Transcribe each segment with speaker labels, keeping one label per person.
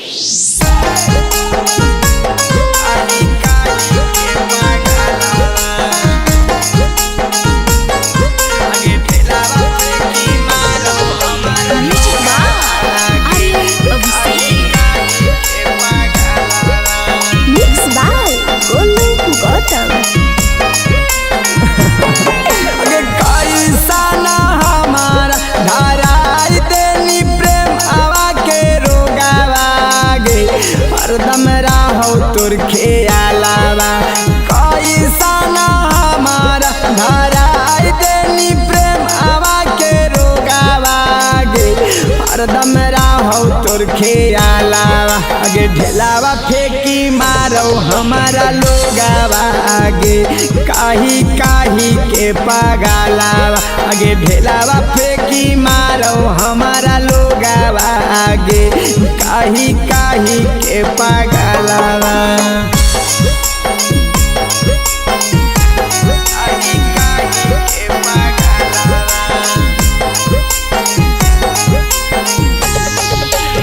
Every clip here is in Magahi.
Speaker 1: Music by Aryan Abhishek. Mix by Golu Gautam.
Speaker 2: अगे कैसा ना हमारा धाराई देनी प्रेम आवा के रोगावा गे हरदम राहो तोर खेयालावा। कैसा ना हमारा धाराई देनी प्रेम आवा के रोगावा गे हरदम राहो तोर खेयालावा। अगे ढेलावा फेंकी मारो हमारा लोगावा आगे काही काही के पगालावा। आगे ढेलावा फेंकी मारो हमारा लोगावा आगे काही काही के पगालावा। काही काही के पगालावा।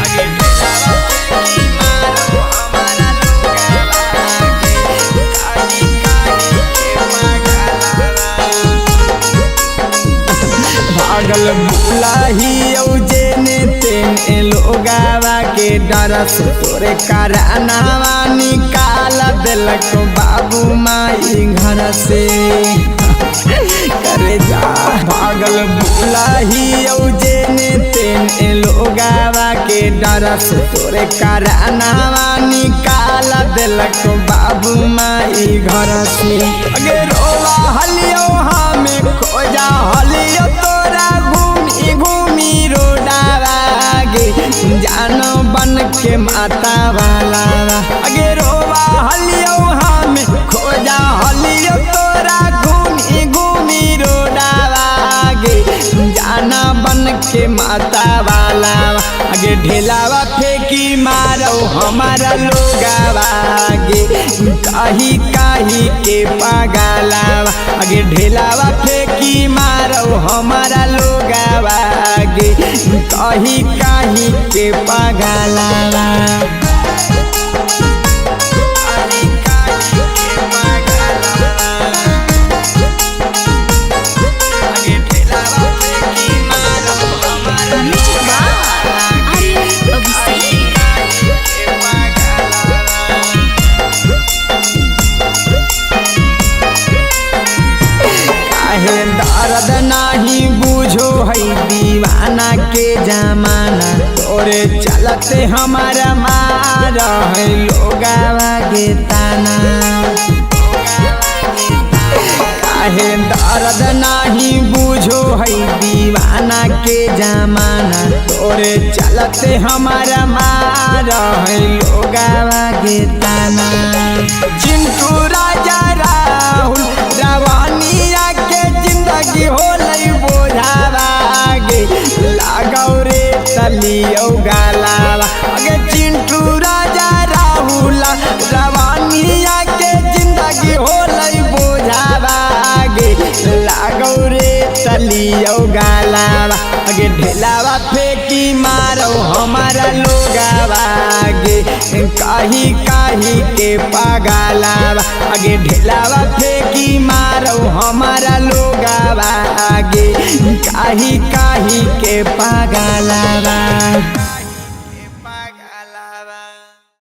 Speaker 2: आगे ढेलावा फेंकी मारो हमारा लोगावा आगे काही काही के पगालावा। भागल बुलाही जेने तेने लोगावा के डर से तोरे करानावा निकाल देलक बाबू माई घर से। करे जा भागल बुलाही जेने तेने लोगावा के डर से तोरे करानावा निकाल देलक बाबू माई घर से। अगे रोवा हलियो हमें खोजा हलियो तोरा घूमी घूमी रोडावा गे जानो बन के माता वाला। अगे रोवा हलियो हमें खोजा हलियो तोरा घूमी घूमी रोडावा गे जाना बन के माता वाला। अगे ढेलावा फेंकी मारो हमारा लोगावा गे काही काही के पगालावा। अगे ढेलावा फेंकी मारो हमारा लोगावा गे काही काही के पगालावा। काही काही के पगालावा। अगे ढेलावा फेंकी मारो हमारा
Speaker 1: Music by Aryan Abhishek.
Speaker 2: के पगालावा। काहे दर्द नाही बुझो है दीवाना के जमाना तोरे चलते हमारा मार है लोगावा के ताना। काहे दर्द नाही बुझो है दीवाना के जमाना तोरे चलते हमारा मार है लोगावा के ताना। चिंटू राजा राहुल रवानिया के जिंदगी होलै बोझावा गे लागौ रे तलियौ गालावा। अगे चिंटू राजा राहुल रवानिया के जिंदगी होलै बोझावा गे लागौ रे तलियौ गालावा। अगे ढेलावा फेंकी मारो हमारा लोगावा गे काही काही के पगालावा। अगे ढेलावा फेंकी मारो हमारा लोगावा गे काही काही के पगालावा।